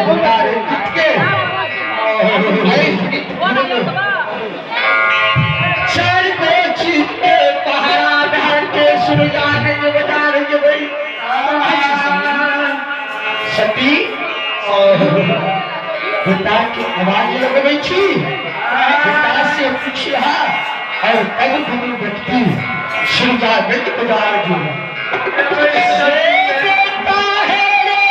बेटा रंजित के चार गो चीज के पहरा धर के सुरजागंज बाजार जेबै। सती बेटा के आवाज लगबै छी, बेटा से पूछिहा और तब दुनू व्यक्ति सुरजागंज बाजार जेबै। से बेटा हे रे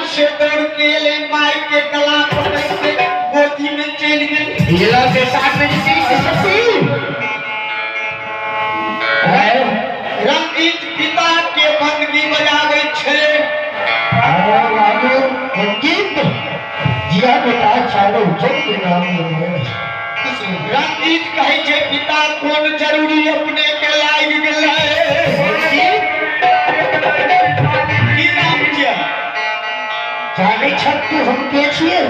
से दौड़ के एलै, माय के गला पकड़ के गोदी में चलि गेल। गेला बेटा रंजीत शक्ति। रंजीत पिता के बंदगी बजाबै छै। बाबू रंजीत जिया बेटा, चालो जग के नाम। रंजीत कहै छै, पिता, कोन जरूरी अपने के लागि गेलै? रंजीत। की नाम छियै? जानै छ तू हम के छियै?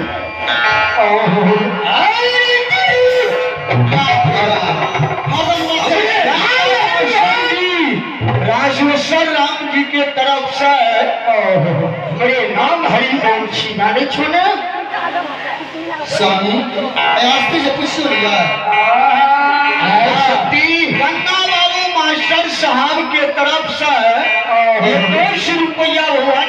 ओहो, आय रंजीत। बाप रे बाप। मदन राजेश्वर राम जी के तरफ से। ओहो, हमरे नाम हरिओम छी, जानै छो ने? स्वामी, आस्ते से पूछो यार। आय शक्ति। गंगा बाबू मास्टर साहब के तरफ से 21 रुपया भगवान।